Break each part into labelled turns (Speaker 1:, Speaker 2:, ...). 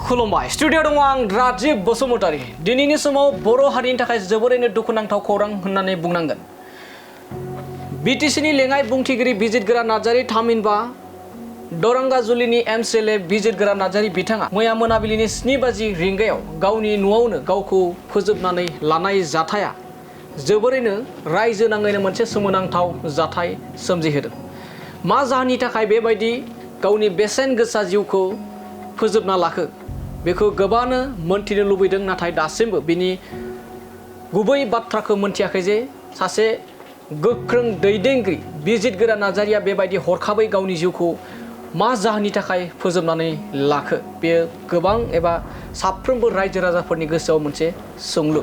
Speaker 1: खुलुमबाय स्टुडियो दङ आं राजीव बसुमतारी दिनैनि समाव बर' हारिनि थाखाय जोबोरैनो दुखुनांथाव खौरां होननानै बुंनांगोन। बीटीसीनि लेङाइ बुंथिगिरि बिजितगोरा नार्जारी थामहिनबा दरंगा जुलिनि एमसिएलए बिजितगोरा नार्जारी बिथाङा मैया मोनाबिलिनि 7 रिंगायाव गावनि न'आवनो गावखौ फोजोबनानै लानाय जाथाया जोबोरैनो रायजो नाङैनो मोनसे सोमोनांथाव जाथाय सोमजिहोदों। मा जाहोननि थाखाय बेबायदि गावनि बेसेन गोसा जिउखौ फोजोबना लाखो बेखौ गोबांनो मोनथिनो लुबैदों, नाथाय दासिमबो बिनि गुबै बाथ्राखौ मोनथियाखै जे सासे गोख्रों दैदेनगिरि बिजितगोरा नार्जारीया बेबायदि हरखाबै गावनि जिउखौ मा जाहोननि थाखाय फोजोबनानै लाखो। बेयो गोबां एबा साफ्रोमबो रायजो राजाफोरनि गोसोआव मोनसे सोंलु।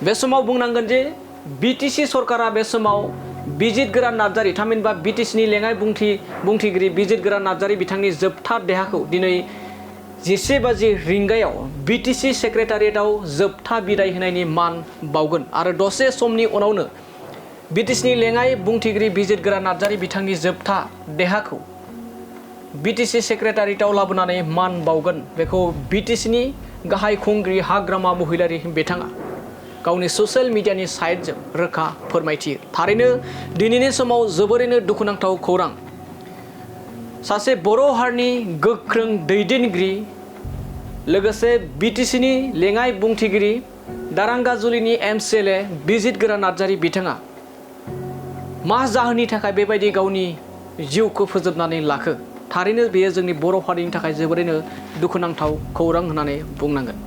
Speaker 1: बे समाव बुंनांगोन जे बीटीसी सरकारा बे समाव बिजितगोरा नार्जारी थामहिनबा बीटीसीनि लेङाइ बुंथिगिरि बिजितगोरा नार्जारी बिथांनि जोबथा देहाखौ दिनै 11 रिंगायाव बीटीसी सेक्रेटारियाटआव जोबथा बिदाय होनायनि मान बावगोन आरो दसे समनि उनावनो बीटीसीनि लेङाइ बुंथिगिरि बिजितगोरा नार्जारी बिथांनि जोबथा देहाखौ बीटीसी सेक्रेटारियाटआव लाबोनानै मान बावगोन। बेखौ बीटीसीनि गाहाय खुंगिरि हाग्रामा महिलारी बिथाङा गावनि ससियेल मिडियानि साइटजों रोखा फोरमायथियो। थारैनो दिनैनि समाव जोबोरैनो दुखुनांथाव खौरां। सासे बर' हारिनि गोख्रों दैदेनगिरि लोगोसे बीटीसीनि लेङाइ बुंथिगिरि दरंगा जुलिनि एमसिएलए बिजितगोरा नार्जारी बिथाङा मा जाहोननि थाखाय बेबायदि गावनि जिउखौ फोजोबनानै लाखो। थारैनो बेयो जोंनि बर' हारिनि थाखाय जोबोरैनो दुखुनांथाव खौरां होननानै बुंनांगोन।